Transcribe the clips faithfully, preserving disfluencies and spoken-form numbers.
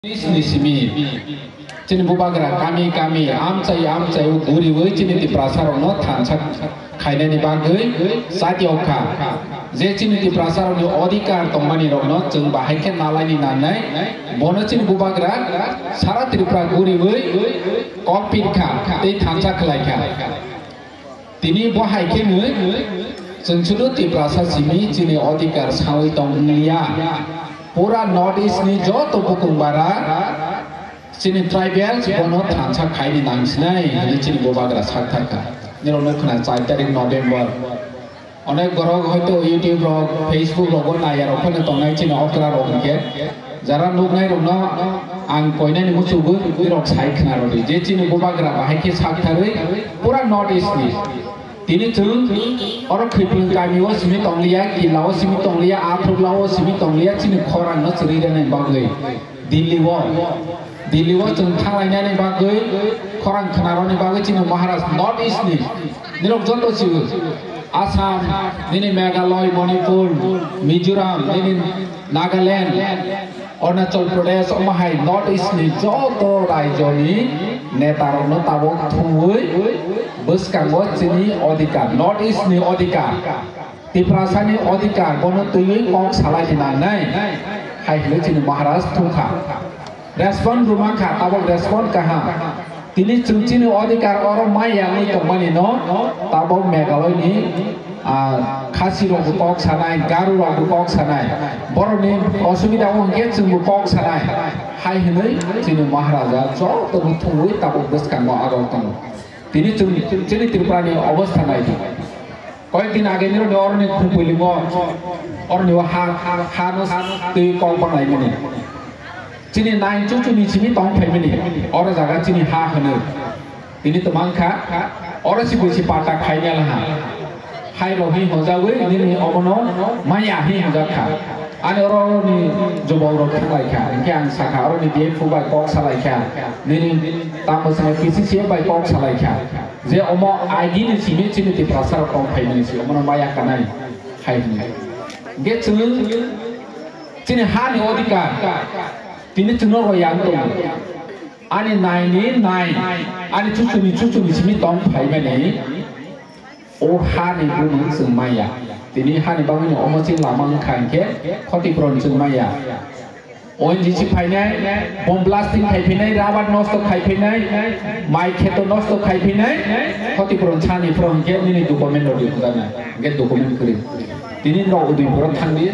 Ni simi chini bubagra kami kami amchai amchai o guriwi chini Tiprasa rokno thansa khainani bagwi chati okha. Je chini Tiprasa rokni odhikar tongmani rokno chwng bahai khe nalaini nangnai, bono chini bubagra sara Tripura guriwi kok pirkha tei thansa khlaikha. Tini bo hai khe nwi chwng sudu Tiprasa simi chini odhikar sawi tong liya. Pura North East ni joto bukung bara chini tribals bono thansa khaini nangsinai hwnwi chini bubagra sak thangkha. Nirok no khna char tarik November. Onek borok hoito YouTube rok, Facebook rogo naya rok phano tongnai chini okra rok hwnkhe. Jara nuknai rokno ang koinani muchugwi rok sai khna rodi. Je chini bubagra bahai khe sak tharwi pura North East ni. Tini chwng oro Khwipling kami o simi tongliya, Killa o simi tongliya, Athrukla o simi tongliya, chini khorang no chwrwi rwnai bagwi. Delhi o, Delhi o chwng thanglainani bagwi khorang khna roni bagwi chini Maharaj North East ni. Nirok joto chiwi. Assam, nini Meghalaya, Manipur, Mizoram, nini Nagaland, Arunachal Pradesh, omo hai North East ni joto raijo ni neta rok no tabuk thumwi bwskango chini odhikar, North East ni odhikar, Tiprasa ni odhikar bono twiwi kok salai di nangnai hai hwnwi chini Maharaj thumkha. Respond rwma kha, tabuk respond kaham. Tini chwng chini odhikar oro mai yangwi tongmani no tabuk Meghalaya ni, ah, Khasi rok bo kok sanai, Garo rok bo kok sanai. Borok ni osubida wng khe chwng bo kok sanai. Hai hwnwi chini Maharaja joto no thumwi tabuk bwskango agok tongo. Tini chwng chini Tripura ni obostha nai di. Koyek din age nirok ni oroni khumpuilingo, oroni o ha, ha, ha no twi kok bang lai mani. Chini nine chuchu ni simi tong phai mani. Oro jaga chini ha hwno. Tini twmang kha, oro si busi pata khai mela ha. Hai rok hi hojagwi nini omono maya hi hojak kha. Ani oro ni jobok rok thang lai kha. Hinkhe ang sakha, oro ni D F O bai kok salai kha. Nini tamo swngo P C C A bai kok salai kha. Je omo agini simi chini Tiprasa rok tong phaimani si omono maya kanai hai hwnwi. Ge chwng chini hani odhikar tini chwngno royang tongo. Ani naini nai, ani chuchuni chuchuni simi tong phaimani o hani bumung chwng maya. Tini hani bagwino omo chini lama wngkha hinkhe khotipron chwng maya. O N G C phainai, bomb blasting khai phainai, rubber nosto khai phainai, mai kheto nosto khai phainai, khotipron sani phrw hinkhe nini document rodi hwnjanai, hinkhe document kwrwi. Tini no udui borok thangdi,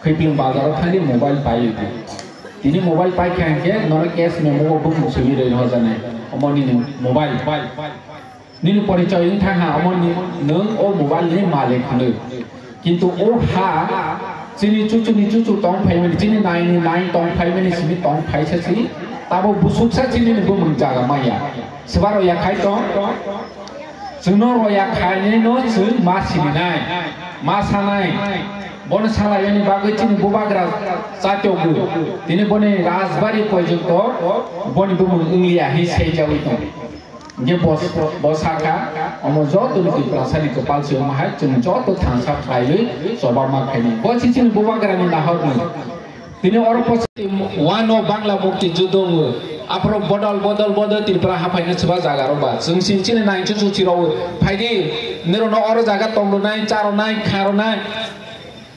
Khwipling bazaro thangdi mobile pai di. Tini mobile pai kha hinkhe nono cash memo bo bumung simi rwi hwnjanai, omo nini mobile. Nini porichoi wng thang ha, omo ni, nwng o mobile ni malik hwnwi. Kintu o ha chini chuchuni chuchu tong phaimani, chini naini nai tong phaimani simi tong phaisa si, tabo busuksa chini ni bumung jaga maya. Swbaro ya khai tong, chwngno roya khainai no chwng ma sininai, ma sanai. Bono salaiyani bagwi chini bubagra chatogo. Tini boni Rajbari porjonto boni bumung wngliya hi seijawi tong. Hingke bo, bo sakha, omo joto ni Tiprasa ni kwpal se omo hai, chwng joto thansa khlaiwi choba ma khaini. Bo si chini bubagra ni nahor ni. Tini oro po wano Bangla mukti judo wngo. Aphuru bodol, bodol, bodol Tripura haphaina chuba jaga ro ba. Chwng si chini nai chuchu chiro phaidi, nero no oro jaga tongronai, charonai, kharonai.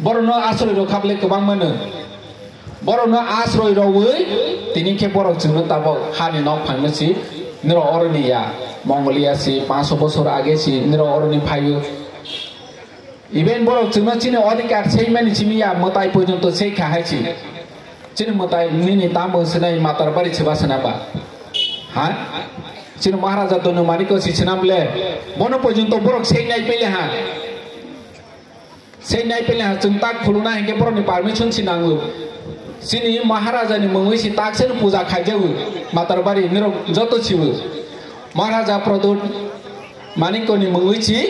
Borokno asroi rok kha bwle kwbang mano. Borokno asroi rogwi tini khe borok chwngno tabok hani nok phaino si, niro oroni ya, Mongolia si, panso bosor age si, niro oroni phaio. Even borok chwngno chini odhikar seimani simi ya, mwtai porjonto sei kha hai si. Chini mwtai nini tamo swnai Matarbari chiba swnaba? Ha? Chini Maharaja Donu Maniko si swnam le, bono porjonto borok sei nai pele ha. Sei nai pele ha chwng tak khuluna hinkhe borokni permission si nango. Chini Maharaja ni mungwi si tak seno puja khaijago. Matarbari nirok joto sibo. Maharaja Pradyut Manikko ni mungwi si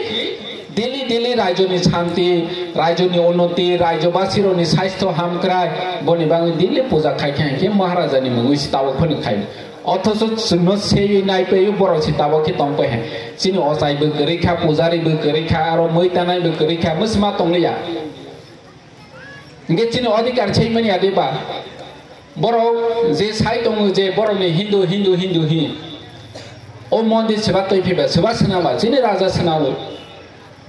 daily daily raijoni shanti, raijoni unnoti, raijobasi rokni swaistho hamkrai boni bagwi daily puja khaikha hinkhe Maharaja ni mungwi si tabok phano khai. Othocho chwngno seiwi naipaio borok se tabok khe tongpai hai. Chini ochai bo kwrwi kha, pujari bo kwrwi kha, aro mui tanai bo kwrwi kha, mwsma tongliya. Hinkhe chini odhikar seimani ya de ba? Borok je sai tongo je borokni Hindu, Hindu, Hindu hi. O mondir seba twi phiba, seba swnama, chini raja swnamo.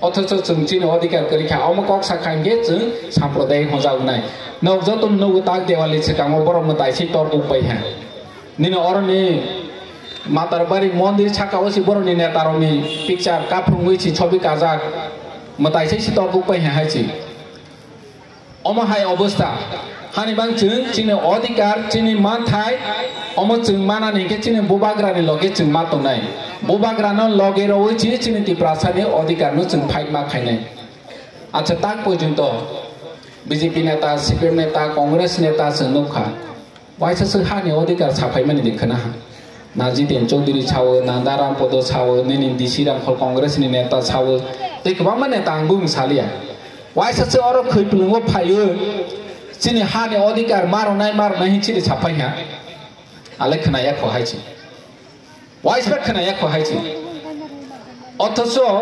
Othocho chwng chini odhikar kwrwi kha, omo kok sa kha hinkhe chwng samprodayik hwnjago nai. Nok joto nugo tak Diwali swkango borok mwtai se tor buk bai ha. Nini oroni Matarbari mondir saka o se borokni neta rokni picture kaphwrwngwi se chobi kajak mwtai se se tor buk bai ha hai se. Omo hai obostha, hani bang chwng chini odhikar, chini manthai, omo chwng manani hinkhe chini bubagrani loge chwng ma tongnai. Bubagrano loge rwui chini, chini Tiprasani odhikarno chwng fight ma khainai. Acha tak porjonto B J P neta, C P M neta, Congress neta chwng nukha. Waisa swk hani odhikar saphaimani di khwna ha. Na Jiten Chaudhary sao, na Daram Podo sao, nini D C Rangkhol Congress ni neta sao, tei kwbangma neta ang bumung saliya. Waisa swk oro khwi pulungo phaio, chini hani odhikar maronai, maronai hin chini saphai ha. Ale khwnaya kho hai chi. Waisa khwnaya kho hai chi. Othocho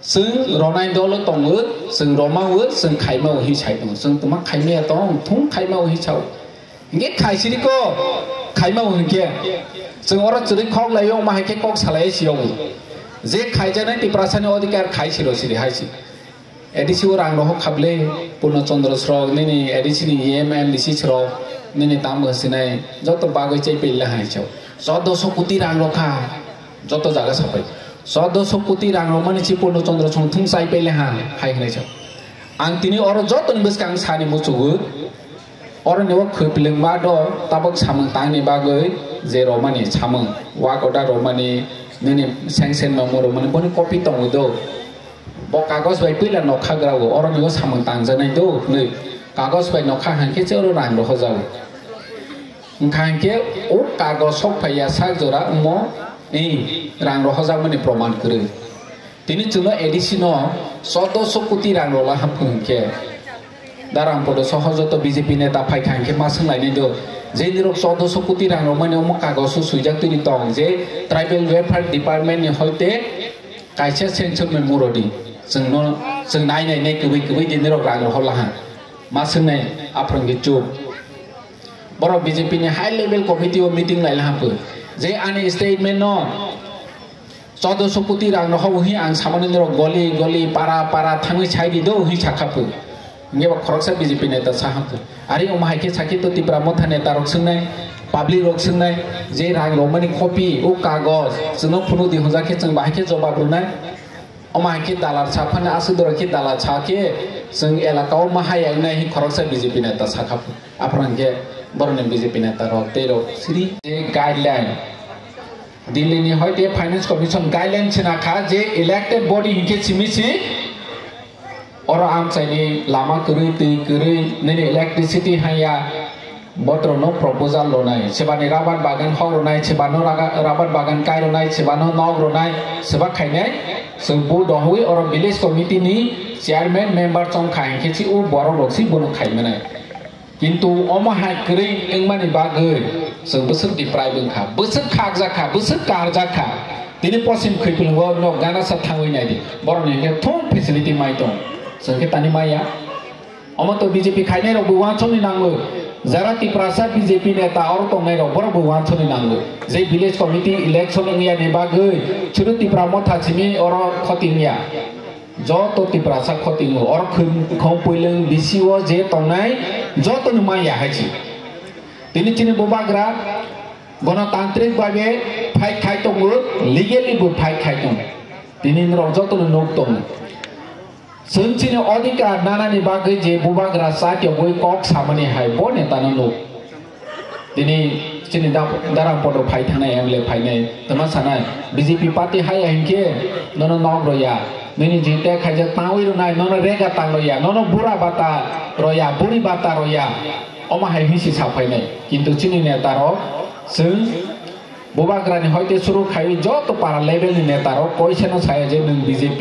chwng ronai dolo tongo, chwng romao, chwng khaimao hi sai tongo. Chwng tuma khaimaya tong, thung khaimao hi sao. Hinkhe khaisiri ko, khaimao hinkhe. Chwng oro chwrwi khok laio, ma hai khe kok salai si yogo. Je khaijaknai Tiprasani odhikar khaisiro siri hai si. A D C o rang rohok khable, Purno Chandra srok, nini A D C ni E M, M D C srok, nini tamo sinai, joto bagwi chai pele hai sao. Chaudoso koti rang rokha, joto jaga sapai. Chaudoso koti rang romani si Purno Chandra song thung chai pele ha, hai hinai sao. Ang tini oro joto ni bwskang sani muchugo, oro ni o khwplwng ma do, tabuk samung tangni bagwi je romani samung, work order romani, nini sanction memo romani, boni copy tongo do. Bo kagoj bai puila nokha grago, oro ni o samung tangjaknai do, hwnwi kagoj bai nokha hwnkhe se oro rang rohojago. Wngkha hinkhe o kagoj sok phaiya sak jora wngmo, ni rang rohojakmani proman kwrwi. Tini chwngno A D C no chaudoso koti rang rola haphung hinkhe. Darang podo soho joto B J P neta phaikha hinkhe ma swnglainai do. Je nirok chaudoso koti rang romani omo kagoso swijak twi tong je tribal welfare department ni hoite kaisa sanction memo rodi. Chwngno, chwng nai nai nai kwbwi kwbwi di nirok rang rohola ha. Ma swngnai aphwrwng khe chuk. Borok B J P ni high level committee o meeting laila haphung. Je ani statement no chaudoso koti rang rohok hi ang samani norok goli goli para para thangwi sai di do hi sakha pu. Hinkhe bo khoroksa B J P neta saha pu. Ari omo hai khe sakhi to Tipra Motha neta rok swngnai, public rok swngnai, je rang romani copy, o kagoj, chwngno phunuk di hwnjak khe chwng bahai khe jobab rwnai. Omo hai khe dalar sa phano aswk doro khe dalar sa khe chwng elaka o ma hai wngnai hi khoroksa B J P neta sakha pu. Aphano hinkhe borokni B J P neta rok tei rok siri je guideline. Delhi ni hoite Finance Commission guideline sina kha je elected body hinkhe simi si oro amchaini lama kwrwi, twi kwrwi, nini electricity hanya, botrokno proposal rwnai, sebani rabar bagan hok rwnai, sebano raga-, rabar bagan kai rwnai, sebano nok rwnai, seba khainai, chwng bo dohwi oro village committee ni chairman member chong kha hinkhe si o borok rok si bono khaimanai. Kintu omo hai kwrwi wngmani bagwi chwng bwswk deprive wngkha, bwswk khakjak kha, bwswk karjak kha. Tini posim khwipilwngo nok gana sa thangwi naidi, borokni hinkhe thung facility mai tong, chwng khe tani maya. Omo to B J P khainai rok bo wansokni nango, jara Tiprasa B J P neta oro tongnai rok borok bo wansokni nango. Je village committee election wngya ni bagwi chwrwi Tipra Motha simi oro khoti wngya. Joto Tiprasa khotingo, oro khum-, khom puilwng B C O je tongnai, joto ni maya hai se. Tini chini bubagra gonotantrik bhabe fight khai tongo, legally bo fight khai tongo. Tini norok joto no nuk tongo. Chwng chini odhikar nanani bagwi je bubagra cha tiyogwi kok samani hai bo neta no nuk. Tini chini da-, darang podo phai thangnai M L A phainai, tama sanai, B J P party haya hinkhe nono nok roya, nini jinte khaijak tangwi rwnai, nono rega tang roya, nono bura bata roya, buri bata roya, omo hai hinsi sa phainai. Kintu chini neta rok chwng bubagrani hoite suru khaiwi joto para level ni neta rok koisano saya je nwng B J P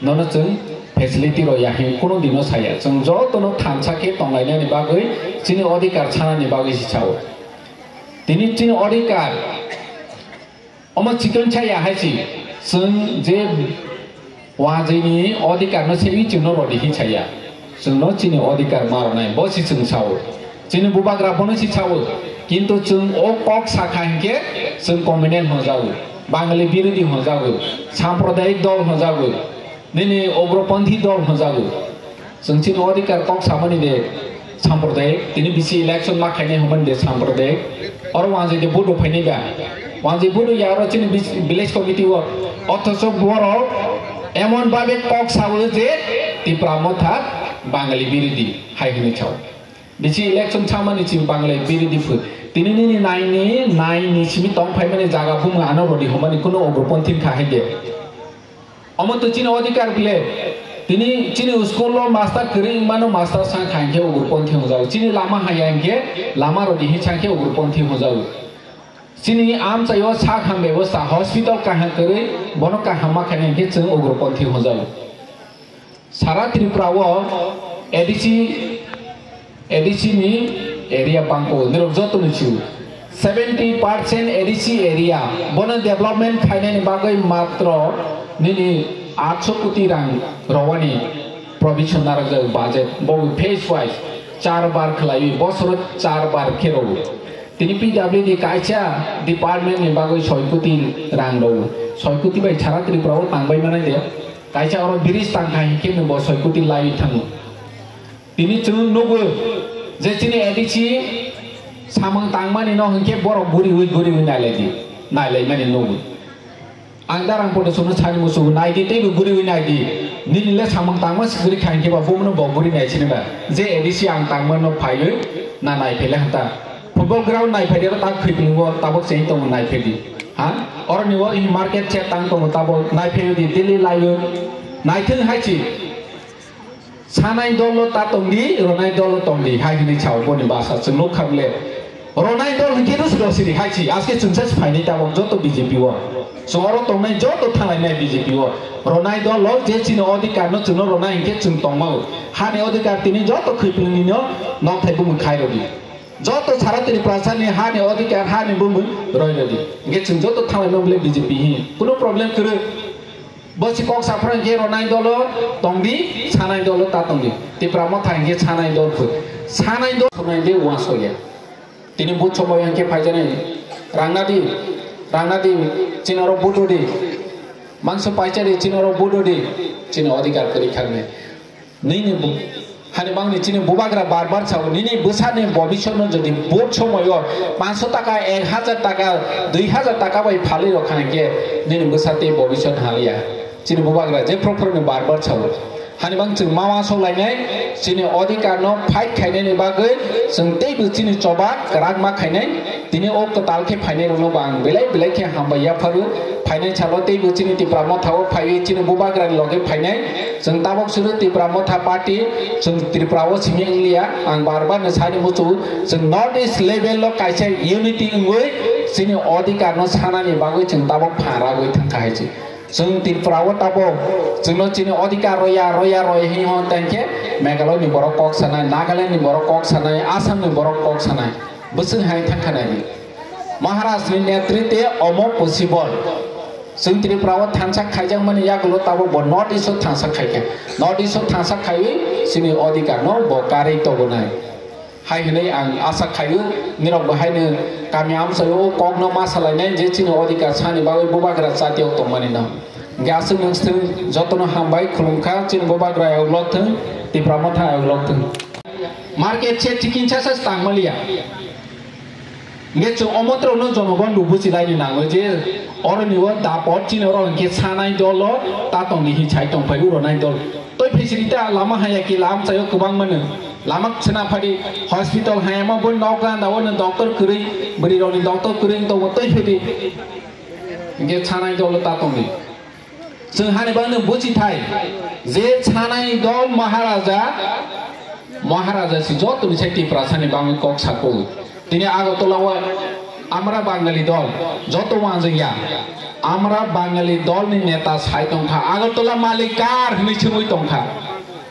nono chwng facility rw ya hwnwi kunu dino saya. Chwng jotono thansa khe tonglainani bagwi chini odhikar sanani bagwi se sao. Tini chini odhikar omo chikon saya hai se, chwng je wajwini odhikarno sewi chwngno rwdi hin saya. Chwngno chini odhikar ma rwnai, bo se chwng sao. Chini bubagra bono si sao, kintu chwng o kok sakha hinkhe chwng communal hwnjago, Bangali birodhi hwnjago, sampradayik dol hwnjago, nini ugroponthi dol hwnjago. Chwng chini odhikar kok samani de sampradayik, tini bisi election ma khainai hwnmani de sampradayik. Oro wanjwi de vote rok phainai ba? Wanjwi vote ya oro chini bis-, village committee o. Othocho borok emon babe kok sao je Tipra Motha Bangali birodhi hai hwnwi sao. Bisi election chamani chini Bangali birodhi phu. Tini nini naini, naini simi tong phaimani jaga bumung ano rodi hwnmani kuno ugroponthi kha hai de. Omo to chini odhikar bile. Tini chini school o master kwrwi wngmano master sang kha hinkhe ugroponthi hwnjago. Chini lama haya hinkhe lama rodi hi sang khe ugroponthi hwnjago. Chini amchaio sak ham bebosta, hospital kaham kwrwi, bono kaham ma khaina hinkhe chwng ugroponthi hwnjago. Sara Tripura o A D C, A D C ni area bangko, nirok joto ni chu seventy percent A D C area, bono development khainani bagwi matro nini atso koti rang rowani provision narwkjak budget, bo phase wise char bar khlaiwi, bosoro char bar khe rwo. Tini P W D kaisa department ni bagwi soi koti rang rwo. Soi koti bai sara Tripura o tangbai manai de. Kaisa oro bridge tangkha hinkhe no bo soi koti lai thango. Tini chwng nugo je chini A D C samung tangmani no hinkhe borok guriwi guriwi nailai di, nailai mani nugo. Ang darang podo sono sani musugo naidi teibo guriwi naidi. Nini le samung tangma sikri kha hinkhe ba bumno bo guri nai sini ba. Je A D C ang tangma no phaiwi na nai phele hata. Football ground nai phede ta khwipingo tabok cheng tongo nai phedi. Ha? Oroni o in market chet tang tongo tabok nai phedi daily laiwi. Naithung haichi. Sanai dolo ta tongdi, ronai dolo tongdi, hai hwnwi sao boni basa chwng nuk kha bole. Ronai dol hinkhe rus rosiri hai si, aske chwngsa se phainai tabok joto B J P o. Chwng oro tongnai joto thanglainai B J P o. Ronai dolo je chini odhikar no chwngno ronai hinkhe chwng tongmao. Hani odhikar tini joto khwipilni no nokthai bumung khai rodi. Joto sara Tripura sani hani odhikar hani bumung roi rodi. Hinkhe chwng joto thanglainai bole B J P hi. Kuno problem kwrwi. Bo si kok saphra hinkhe ronai dolo tongdi, sanai dolo ta tongdi. Tipra Motha hinkhe sanai dol phu. Sanai dol phunai de uansukya. Tini but somoy hinkhe phaijaknai. Rangnadi, rangnadi, chini oro but rwdi. Mangso paisadi, chini oro but rwdi. Chini odhikar kwrwi kharnai. Nini bu-, hani bangni chini bubagra bar bar sao, nini bwsani bobisotno jodi but somoyo panso taka, ek hajar taka, dui hajar taka bai phalwi rok kha hinkhe nini bwsa tei bobisot hamya. Chini bubagra je phoro phoroni bar bar sao. Hani bang chwng mama sok lainai, chini odhikar no fight khainani bagwi chwng teibo chini choba kwrak ma khainai. Tini o kwtal khe phainai rokno bo ang belai belai khe hambai yapharu. Phainai salo teibo chini Tipra Motha o phaiwi chini bubagrani loge phainai. Chwng tabok suru Tipra Motha party, chwng Tripura o simi wngliya. Ang bar bar no sani muchungo, chwng North East level o kaisa unity wngwi chini odhikar no sanani bagwi chwng tabok phan ragwi thangkha hai se. Chwng Tripura o tabok chwngno chini odhikar roya, roya, roya hwnwi hwn tei khe Meghalaya ni borok kok sanai, Nagaland ni borok kok sanai, Assam ni borok kok sanai. Bwswng hai thangkha nai di. Maharaj ni netritwe omo possible. Chwng Tripura o thansa khaijakmani yagulo tabok bo North East o thansa khaikha. North East o thansa khaiwi chini odhikar no bo karwi tobonai. Hai hwnwi ang asa khaio, nirok bo haino kami amchaio o kokno ma salainai je chini odhikar sani bagwi bubagra chati o tongmani no. Hwnkhe aswk nwng swng jotono hambai khulumkha, chini bubagra ayok lok thwng, Tipra Motha ayok lok thwng. Market se chikinsa sa tangmaliya. Hwnkhe chwng omo throkno jonogon bo buchilaini nango je oroni o dapot chini oro hwnkhe sanai dolo ta tongdi hi chai tongphai uronai dol. Toi phisiri ta lama haya ki lam chayo kwbang mano. Lama chwna phadi hospital hayama bo nok ganda o no doctor kwrwi, bwrwi rokni doctor kwrwi wng tongo toi phidi. Hwnkhe sanai dolo ta tongdi. Chwng hani bagwi buchi thai je sanai dol Maharaja, Maharaja si joto ni sai Tiprasa ni bagwi kok sako. Tini Agartala o Amra Bangali dol joto wanjwng ya. Amra Bangali dol ni neta sai tongkha, Agartala malik kar hwnwi swngwi tongkha.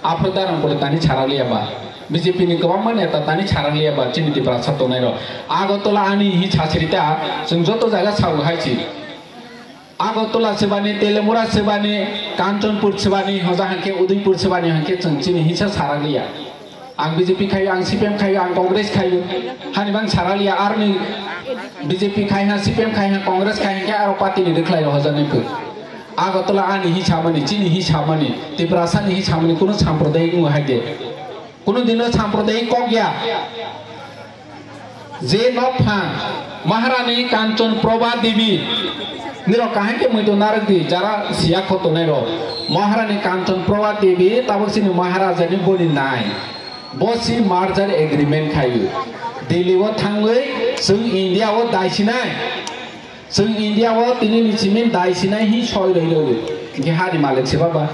Aphro darang pore tani sarak liya ba, B J P ni kwbangma neta tani sarak liya ba chini Tiprasa tongnai rok. Agartala ani hi sasiri ta chwng joto jaga sago hai si. Agartala sebani, Telemura sebani, Kanchanpur sebani, hoja hangke Udaipur sebani hangke chwng chini hisa sarak liya. Ang B J P khayo, ang C P M khayo, ang Congress khayo. Hani bang saralia arni B J P khai ha, C P M khai ha, Congress khai ha, khe aro party ni rwkhlai rok hojanai phu. Agartala ani hi samani, chini hi samani, Tiprasa ni hi samani, kunu sampradayik wng hai de. Kunu dino sampradayik kok ya. Je nok phang Maharani Kanchan Prabha Devi nirok kaham khe muitu narwk di, jara siya khotonai rok. Maharani Kanchan Prabha Devi tabuk chini Maharaja ni boni nai. Bo si merger agreement khayo. Delhi o thangwi chwng India o daisinai. Chwng India o tini ni simi daisinai hi soi roi roi. Hinkhe hari malik se baba.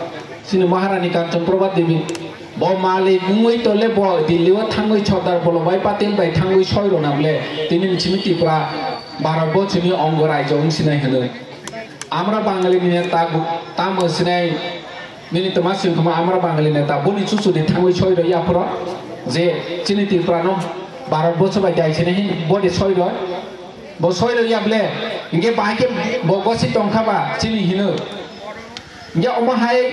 Chini Maharani Kanchan Prabha Devi. Bo malik wngwi tole bo Delhi o thangwi Sardar Vallabhbhai Patel bai thangwi soi rona ble. Tini ni simi Tripura Bharat bo chini ongo raijo wng sinai hwnwi. Amra Bangali ni neta gu-, tamo sinai nini toma sing khama amra Bangali neta boni chuchu di thangwi soi roi aphro. Je chini Tripura no Bharat bo sobai daisinai hi bodi soi roi. Bo soi rw ya ble, hinkhe bahai khe bo gosi tongkha ba chini hino. Hinkhe omo hai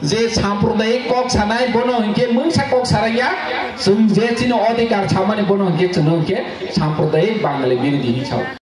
je sampradayik kok sanai bono hinkhe mungsa kok sarai ya, chwng je chini odhikar samani bono hinkhe chwngno hinkhe sampradayik Bangali birodhi hin sao.